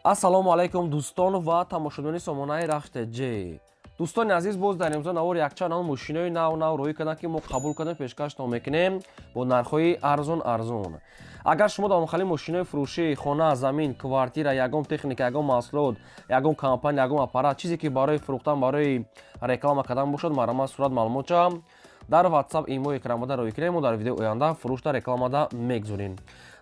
Ассалому алайкум, дӯстон ва тамошобинони сомонаи Рахш ТЖ. Дӯстони азиз, боз дар имрӯза навор якчанд нав мошинои нав нав роҳӣ карданд, ки мо қабул кардем, пешкаштон мекунем бо нархҳои арзон арзон. Агар шумо дар мухали мошинои фурӯшӣ, хона, замин, квартира, ягон техника, ягон маҳсулот, ягон компания, ягон аппарат, чизе ки барои фурӯхтан, барои реклама кардан бошад, марҳамат, сурат, маълумотча дар WhatsApp, имо, экранбода роҳӣ кунем. Мо дар видеои оянда фурӯшда, рекламада мегузорем.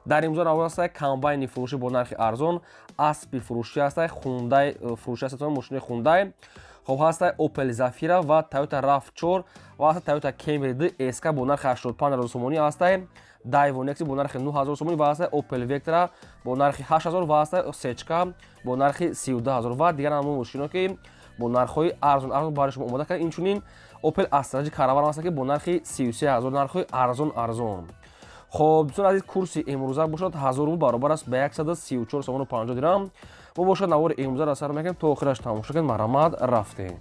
Дар имрӯза навор аста комбайни фурӯшӣ бо нархи арзон, аспи фурӯшӣ аста, Хундай фурӯшӣ аста, мошинои Хундай. Хоб, ҳаста Opel Zafira ва Toyota RAV4 ва ҳаста Toyota Camry 2 SK бо нархи 85 0 сомонӣ, ҳаста Daewoo Nexia бо нархи 9000 сомонӣ ва ҳаста Opel Vectra бо нархи 8000 ва ҳаста Сечка бо нархи 32 000 ва дигар ҳамон мошино, ки бо нархҳои арзон арзон барои шумо омода кард. Инчунин Opel Astra J Caravan ҳаста, ки бо нархи 33 000, нархҳои арзон арзон. Хоб, дӯстон азиз, курси имрӯза бошад, 1000 рубл баробар аст ба 134 сомону 50 дирам. Мо бошад, навори имрӯзаро сар мекунем, то охираш тамошо кунед. Марҳамат, рафтем.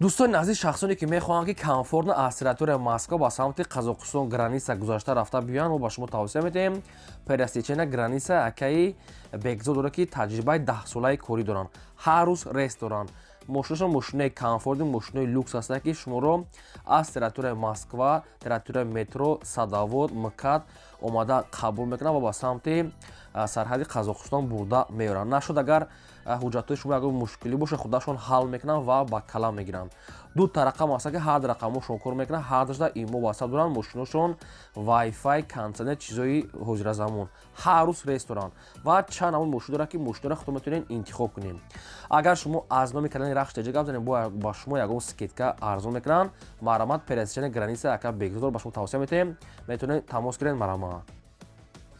Дӯстони азиз, шахсоне ки мехоҳанд, ки комфортно аз территорияи Москва ба самти Қазоқистон граница гузашта рафта биёянд, мо ба шумо тавсия медиҳем пересечения граница акаи Бекзод дорад, ки таҷрибаи 10-солаи корӣ доранд, ҳар рӯз рейс доранд. Мошинашон мошинои комфортный, мошинои люкс ҳастанд, ки шуморо аз территорияи Москва, территорияи метро Садовод, МКАД омада қабул мекунанд ва ба самти сарҳади Қазоқистон бурда меоранд. Нашуд, агар ҳуҷҷатҳои шумо ягон мушкилӣ бошад, худашон ҳал мекунанд ва ба калам мегиранд. Дута рақам ҳаста, ки ҳар рақамошон кор мекунанд, ҳардашда имо, WhatsApp доранд. Мошиношон Wi-Fi, кондитсионер, чизои ҳозиразамон, ҳар рӯз рейс доранд ва чанд намуд мошин доранд, ки мошинро худтон метавонед интихоб кунед. Агар шумо аз номи канали Рахш ТЖ гап занед, ба шумо ягон скидка арзон мекунанд. Марҳамат, пересечения граница ака Бекзодор ба шумо тавсия метиҳем, метавонед тамос гиред. Марҳамат,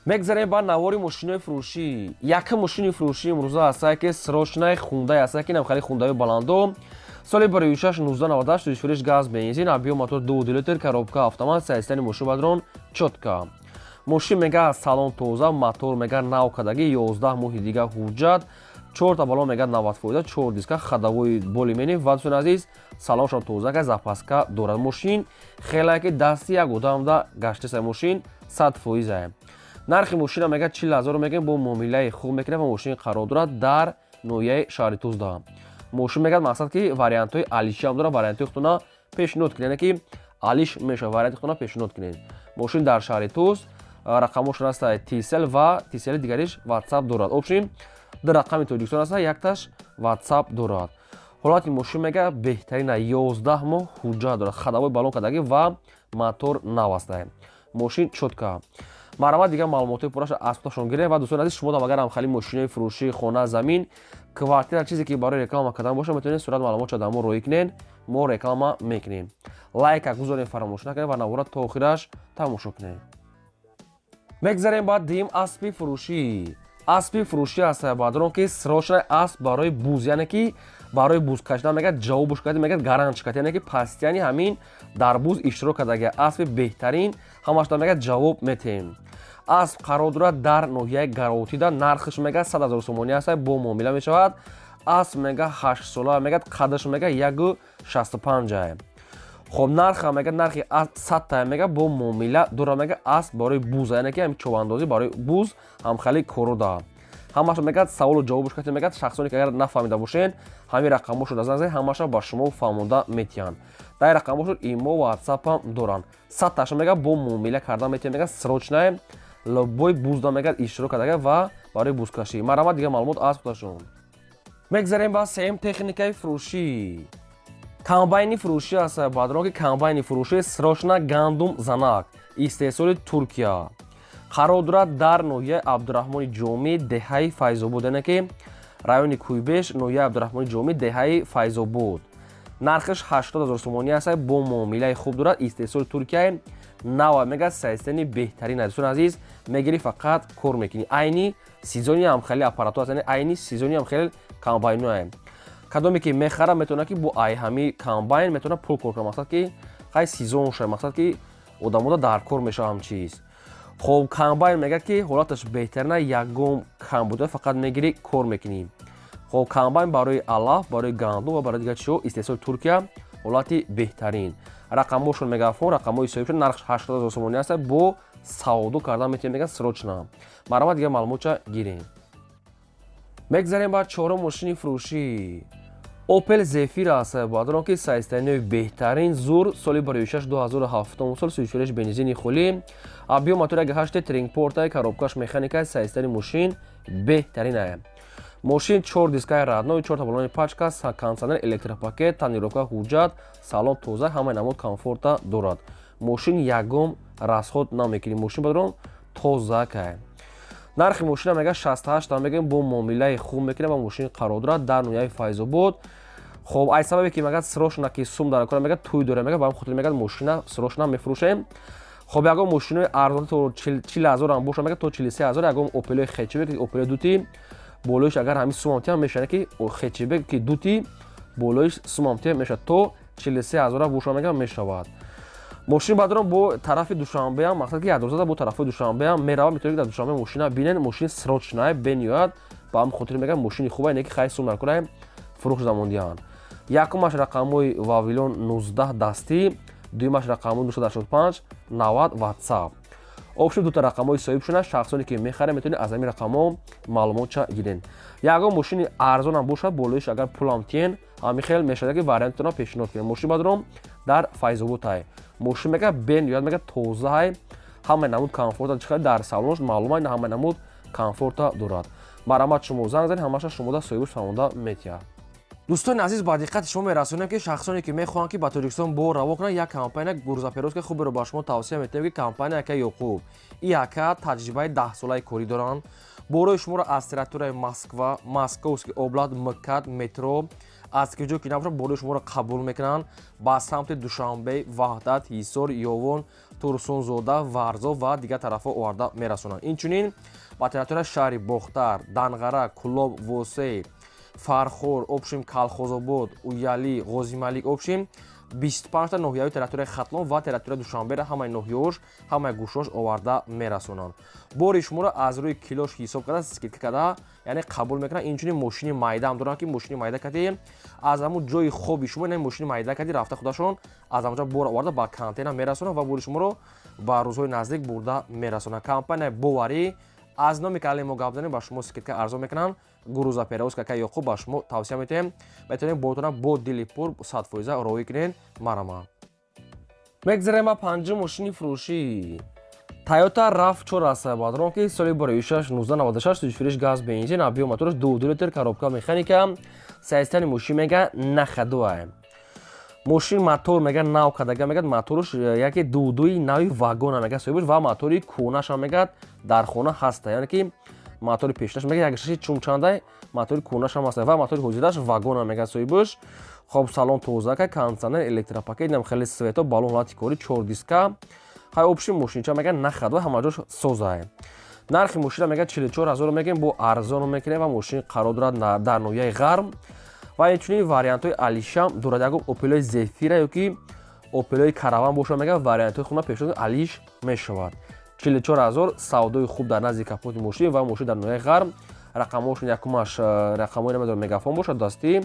мегзарем ба навори мошинои фурӯшӣ. Якум мошини фурӯшӣ имрӯза ҳастае, ки срочный Хундай ҳастае, ки намхали Хундаи баландо, соли 2006, 1998, фуриш газ, бензин, объём мотор 2 литр, коробка автомат, состояние мошин бадрон чётко. Мошин мега салон тоза, мотор мега нав кардагӣ, 11 моҳи дига ҳуҷҷат, чорта балон мега 90%, чор диска, ходовой более-менее. Ва, дӯстони азиз, салоншон тоза ка, запаска дорад. Мошин хеле ки дасти як одамда гаштеса, мошин 100%. Нархи мошина мега 40 000 мегӯем, бо муомилаи хуб мекунад ва мошин қарор дорад дар ноҳияи шаҳри Тузда. Мошин мегӯяд, мақсад ки вариантҳои алишиам дорад, вариантҳои худтона пешниҳод кунед, яъне ки алиш мешавад, варианти худтона пешниҳод кунед. Мошин дар шаҳри Туз, рақамошон аста Tcell ва Tcell дигариш WhatsApp дорад. Общем, ду рақами Тоҷикистон аста, якташ WhatsApp дорад. Ҳолати мошин мега беҳтарина, 11 моҳ ҳуҷҷат дорад, ходовой балон кардагӣ ва мотор нав аста, мошин чётко. Марҳамат, дигар маълумотҳои пурраша аз худашон гиред. Ва, дӯстони азиз, шумо дам агар ҳамхали мошинои фурӯшӣ, хона, замин, квартира, чизе ки барои реклама кардан бошад, метавонед сурат, маълумотша дар мо роҳӣ кунед, мо реклама мекунем. Лайка гузорем, фаромӯш накунед ва навора то охираш тамошо кунед. Мегзарем ба дуюм аспи фурӯшӣ. Аспи фурӯшӣ аст бадрон, ки срочный асп барои буз, яъне ки барои буз кашидан, мегӯяд, ҷавобуш кард, мегӯяд, гарант шикард, яъне ки постоянно ҳамин дар буз иштирок кардаги, аспи беҳтарин, ҳамашда мегӯяд, ҷавоб метиҳем. Асп қарор дорад дар ноҳияи Гаротида, нархаш мега 100 000 сомонӣ аст, бо муомила мешавад. Асп мега 8-сола, мегӯяд, қадаш мега 1,65. Хоб, нарха мега, нархи 100 та мега, бо муомила дора. Мега, асп барои буз, яъне ки ҳами човандозӣ, барои буз ҳамхали коро да. Ҳамаша мегӯяд, саволу ҷавобуш кати мегӯяд. Шахсоне ки агар нафаҳмида бошед, ҳамин рақамошро назар занед, ҳамаша ба шумо фаҳмонда метиҳанд. Дар ин рақамошо имо, ватсапам доранд. 100 таша мега, бо муомила кардан метиҳанд. Мегӯяд, срочный, любой бузда мегӯяд иштирок кардага ва барои бузкашӣ. Марҳамат, дигар маълумот аз худашон. Мегзарем ба сеюм техникаи фурӯшӣ. Комбайни фурӯшӣ аст бадрон, ки комбайни фурӯшӣ срочно, гандум занак, истеҳсоли Туркия, қарор дорад дар ноҳияи Абдураҳмони Ҷомӣ, деҳаи Файзобод, яъне ки райони Кӯйбеш, ноҳияи Абдураҳмони Ҷомӣ, деҳаи Файзобод. Нархаш 80 0 сомонӣ аст, бо муомилаи хуб дорад. Истеҳсоли Туркия, нава, мега состояние беҳтарин. Дӯстони азиз, мегирӣ, фақат кор мекунӣ. Айни сезони ҳамхели аппаратҳо аст, яъне айни сезони ҳамхели комбайное. Кадоме ки мехара, метавонад, ки бо ай ҳами комбайн метавонад пул кор кунад. Мақсад ки хай сезон шуда, мақсад ки одамода дар кор мешава ҳам чиз. Хоб, комбайн мегӯяд, ки ҳолаташ беҳтарина, ягон камбуда, фақат мегирӣ, кор мекунӣ. Хоб, комбайн барои алаф, барои гандум ва барои дигар чизҳо, истеҳсоли Туркия, ҳолати беҳтарин. Рақамҳошон мегафон, рақамҳои соҳибшон. Нархш 80 0 сомонӣ аст, бо савдо кардан метавонед, мегӯяд, срочно. Марҳамат, дигар маълумотча гирем. Мегзарем ба чорум мошини фурӯшӣ. Opel Zafira аст, баъдон ки состояние беҳтарин, зур, соли 2006, 2007 сол, сӯзишвориш бензини холӣ, объём мотор 1.8, тринпорта, коробкаш механика, состояние мошин беҳтарин. Мошин 4 дискаи родной, 4 баллони пачка, кондиционер, электропакет, тонировка, ҳуҷҷат, салон тоза, ҳамаи намуд комфорта дорад. Мошин ягон расход намекунӣ, мошин бадрон тоза кай. Нархи мошина мега 68 мегӯем, бо муомилаи хуб мекунем ва мошин қарор дорад дар ноҳияи Файзобод. Хоб, ай сабабе ки мегӯяд, срочно ки сум дар кора, мегӯяд, тӯй дорем, мегӯяд, ба ҳам хотир мегӯяд, мошина срочно мефурӯшем. Хоб, ягон мошинои арзон то 40 000 ҳам боша, мегӯяд, то 43 000, ягон Опелои хэтчбек, Опелои дути болоиш агар ҳамин сумам тиям мешавад, ки хэтчбек ки дути болоиш сумам тиям мешавад, то 43 000 боша, мегӯяд, мешавад. Мошин баъдорам бо тарафи Душанбеам, мақсад ки ядозада бо тарафҳои Душанбеам мерава, метавонед дар Душанбе мошина бинен. Мошин срочная бениёяд, ба ҳамин хотир мегӯям, мошини хуба не ки хай сум накунай фурӯш замондиҳанд. Якумаш рақамҳои Вавилон 19 дастӣ, дуюмаш рақамҳои 985 90 WhatsApp. Общем, дута рақамҳои соҳиб шуда, шахсоне ки мехарем, метавонед аз ҳамин рақамҳо маълумотча гирен. Ягон мошини арзонам бошад, болоиш агар пулам тиен, ҳамин хел мешавад ки вариантатонро пешниҳод кунем. Мошин бадром дар Файзободтай. Мошин мега бениёяд, мега тозаҳай, ҳамаи намуд комфорта чихел дар салонаш маълума, ҳамаи намуд комфорта дорад. Марҳамат, шумо занг занед, ҳамаша шумода соҳибаш фаҳмонда метиҳад. Дӯстони азиз, ба диққати шумо мерасонем, ки шахсоне ки мехоҳанд, ки ба Тоҷикистон бор раво кунанд, як компания грузоперевозка хуберо ба шумо тавсия метиҳем, ки компания ака Ёқуб. И ака таҷрибаи 10-солаи корӣ доранд. Борои шуморо аз территорияи Москва, Московский область, МКАД, метро, аз ки ҷо ки набошад, борои шуморо қабул мекунанд, ба самти Душанбе, Ваҳдат, Ҳисор, Ёвон, Турсунзода, Варзоб ва дигар тарафҳо оварда мерасонанд. Инчунин ба территорияи шаҳри Бохтар, Данғара, Кулоб, Восей, Фархор, общем, Калхозобод, Уяли, Ғозималик, общем, 25та ноҳияҳои территорияи Хатлон ва территорияи Душанберо, ҳамаи ноҳияҳош, ҳамаи гӯшош оварда мерасонанд. Бори шуморо аз рӯи килош ҳисоб карда, скидка карда, яъне қабул мекунанд. Инчунин мошини майдаам доранд, ки мошини майда кади аз ҳамун ҷои хоби шумо, яъне мошини майда кади рафта, худашон аз ҳамонҷо бор оварда, ба контейнер мерасонанд ва бори шуморо ба рӯзҳои наздик бурда мерасонанд. Компанияи боварӣ, аз номи канали мо гап занем, ба шумо скидка арзон мекунанд. Грузоперевозка ака Ёқуб ба шумо тавсия метиҳем, метавонем бортона бо дили пур 100% роҳӣ кунед. Марама. Мегзарем ба панҷум мошини фурӯшӣ. Тойота RAV4 аст, бадрон ки соли 2006, 1996, сӯзишвориш газ бензин, объём мотораш 2 литр, коробка механика, состояние мошин мега на ходу. Мошин мотор мега нав кардага, мегад, моторш яке дудуи нави вагона, мега, соҳибаш ва мотори кӯнаша, мегад, дар хона ҳаста, яъне ки мотори пешнаш, мега, якшаши чумчандай мотори кӯнашам ҳаста ва мотори ҳозираш вагона, мега, соҳибаш. Хоб, салон тозака, кондиционер, электропакет, инам хеле свето, балон, ҳолати кори, чор диска. Хай, общем, мошинча, мега, на ходу, ҳама ҷош созае. Нархи мошина, мега, 44 000 мегем, бо арзоно мекунем ва мошин қарор дорад дар ноҳияи Ғарм. Ва инчунин вариантҳои алишам дорад. Ягон Опелои Зефира ё ки Опелои Караван бошад, мега, вариантҳои хуна пешниҳод алиш мешавад. 44 000, савдои хуб дар назди капоти мошин ва мошин дар ноҳияи Ғарм. Рақамҳошон: якумаш рақамҳои, намедонам, Мегафон бошад дастӣ,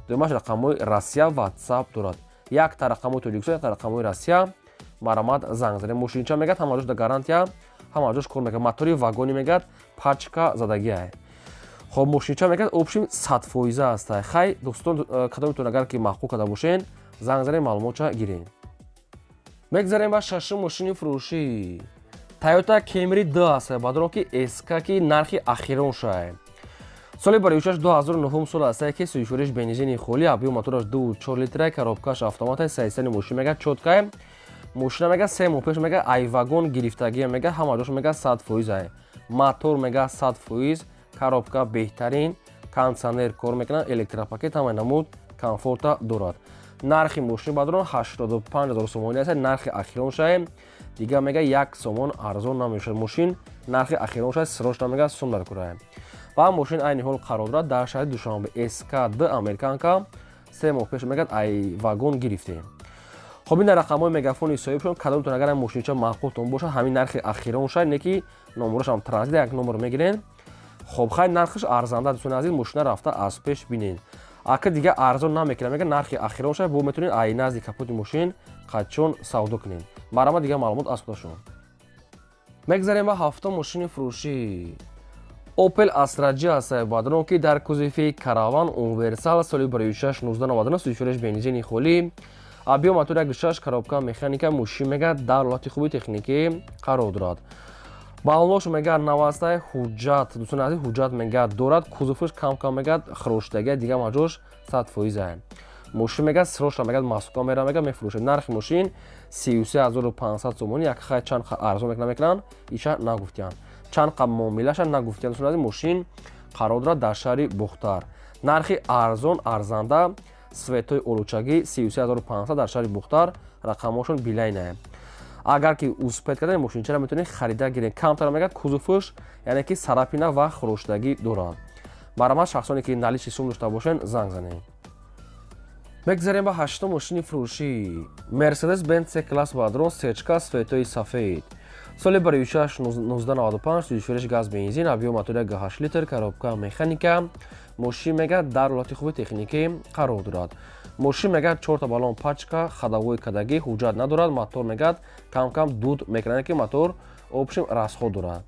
дуюмаш рақамҳои Россия, WhatsApp дорад, якта рақамҳои Тоҷикистон, якта рақамҳои Россия. Марамат, занг занед. Мошинча, мегӯяд, ҳама ҷош да гарантия, ҳама ҷош кор мекунад, мотори вагони, мегӯяд, пачка задагиай. Хоб, мошинча, мегӯяд, общем, 100% аст. Хай, дӯстон, кадомитон агар ки маъқул карда бошен, занг занед, маълумотша гиред. Мегзарем ба шашум мошини фурӯшӣ. Тойота Camry 2 аст, бадрон ки СК, ки нархи ахирон шай, соли барои 2009 сол аст, ки сӯзишвориш бензини холӣ, объём мотораш 2,4 литра, коробкаш автомата, состояние мошин, мега, чёткай. Мошина, мега, 3 моҳ пеш, мега, ай вагон гирифтагия, мега, ҳама ҷош, мега, 100% ай, мотор, мега, 100%, коробка беҳтарин, кондиционер кор мекунад, электропакет, ҳамаи намуд комфорта дорад. Нархи мошини, бадрон, 85 000 сомонӣ аст, нархи ахирон шай. Дига, мега, як сомон арзон намешавад. Мошин нархи ахирон шай, срочно, мега, сум дар курая. Ва мошин айни ҳол қарор дорад дар шаҳри Душанбе. СК д американка, 3 моҳ пеш, мегӯяд, ай вагон гирифтем. Хоб, ин дар рақамҳои Мегафони соҳибшон. Кадомтон агар мошинча маъқултон бошад, ҳамин нархи ахирон шай, не ки номерашам транзит, як номер мегирен. Хоб, хай, нархаш арзанда. Дӯстони азиз, мошина рафта аз пеш бинед, ака дига арзон намекунад, мега, нархи ахирон шай. Бо метавонед ай назди капоти мошин қадчон савдо кунед. Марама, дига маълумот аз худашон. Мегзарем ба ҳафтум мошини фурӯшӣ. Opel Astra G аст, бадрон, ки дар кузови караван, универсал, соли 2006, 1999, сӯзишвориш бензини холӣ, объём мотор 1,6, коробка механика. Мошин мега дар ҳолати хуби техникӣ қарор дорад. Балонош мега навастай, ҳуҷҷат, дӯстони азиз, ҳуҷҷат мега дорад. Кузовш кам-кам мега хирошдагия, дига маҷош 100%. Мошин мега срочно мега Москва мера, мега мефурӯшад. Нархи мошин 33 500 сомонӣ. Як хай чанд арзон намекунанд, иша нагуфтиянд, чанд қа муомилаша нагуфтиянд. Дӯстони азиз, мошин қарор дорад дар шаҳри Бухтар. Нархи арзон, арзанда, цветои олучагӣ, 33 500, дар шаҳри Бухтар. Рақамҳошон Билайнае. Агар ки успеть кардани, мошинчаро метавонед харида гиред. Камтар мегӯяд кузовш, яъне ки царапина ва хӯроштагӣ дорад. Марҳамат, шахсоне ки наличный сум дошта бошед, занг занед. Мегзарем ба ҳаштум мошини фурӯшӣ. Мерседес Бенц С класс, бадрон, сечка, цветои сафед, соли 2006, 1995, сӯзишвориш газ, бензин, объём мотор 1,8 литр, коробка механика. Мошин мега дар ҳолати хуби техникӣ қарор дорад. Мошин мегӯяд чорта баллон пачка, ходовой кадагӣ, ҳуҷҷат надорад. Мотор мегӯяд кам-кам дуд мекунад, ки мотор общем расход дорад.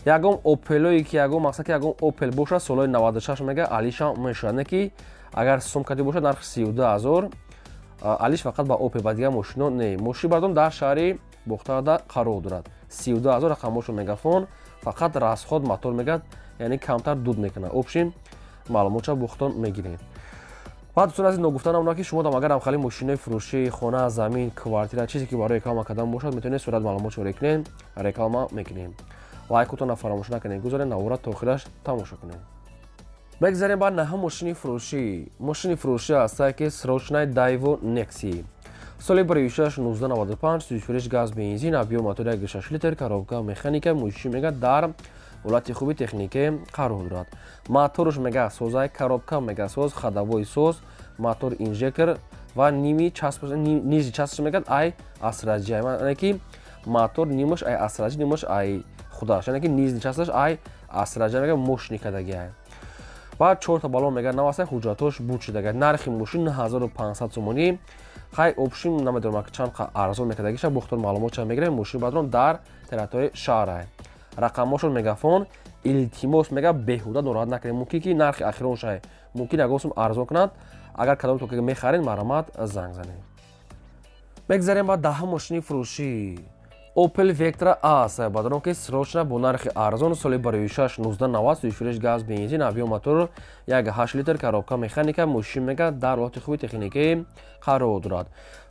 Ягон Опелое ки ягон мақсад ки ягон Опел бошад, солҳои 96, мега алиша мешавад. Не ки агар сум кади бошад, нархи 32 000 алиш фақат ба Опел, ба дигар мошино не. Мошин бардом дар шаҳри Бохтарда қарор дорад. 32 000, рақамҳошо Мегафон. Фақат расход мотор мегӯяд, яъне камтар дуд мекунад. Общем, маълумотша бухтон мегирем. Баъд, дӯстон азиз, ногуфта намонад, ки шумо дам агар ҳамхали мошинои фурӯшӣ, хона, замин, квартира, чизе ки барои реклама кардан бошад, метавонед сурат маълумотшо рекунед, реклама мекунем. Лайкотонро фаромӯш накунед, гузоред, навора то охираш тамошо кунед. Мегзарем ба наҳум мошини фурӯшӣ. Мошини фурӯшӣ ҳастае ки срочный Дайву Некси, соли 2006, 1995, сӯзишвориш газ, бензин, объём мотор 1,6 литр, коробка механика. Мошин мега дар ҳолати хуби техникӣ қарор дорад. Моторш мега созай, коробка мега соз, ходовой соз, мотор инжектор ва ними низи часпаш мегӯяд ай Астра Ҷи, яъне ки мотор нимаш ай Астра Ҷи, нимаш ай худаш, яъне ки нижний часташ ай Астра Ҷи мега, мощный кадагиай. Баъд чорта баллон мега навасай, ҳуҷҷатош буд шудага. Нархи мошин 9500 сомонӣ. Хай, общем, намедонам чанд арзон мекардагиша, бухтор маълумотша мегирем. Мошини бадрон дар территорияи шаҳрай. Рақамҳошон Мегафон. Илтимос, мега беҳуда нороҳат накунед. Мумкин ки нархи ахироншай, мумкин ягон сум арзон кунад. Агар кадом то мехаред, марҳамат, занг занед. Мегзарем ба даҳум мошини фурӯшӣ. Opel Vectra A бадрон, ки срочно бо нархи арзон, соли 2006, 1990, сӯзишвориш газ, бензин, объём мотор 1,8 литр, коробка механика. Мошин мега дар ҳолати хуби техникӣ қарор дорад.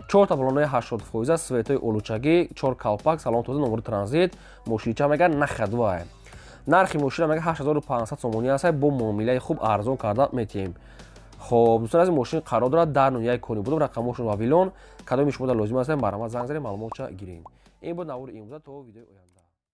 Чорта баллонои 80%, цветои олучагӣ, чор калпак, салон тоза, номери транзит. Мошинча мега на ходовая. Нархи мошина мега 8500 сомонӣ аст, бо муомилаи хуб арзон карда метиҳем. Хоб, дӯстон азиз, мошин қарор дорад дар ноҳияи Конибодом. Рақамҳошон Вавилон. Кадоми шумо дар лозим аст, марҳамат, занг занед, маълумотша гиред. Ин буд навори имрӯза. То видеои оянда.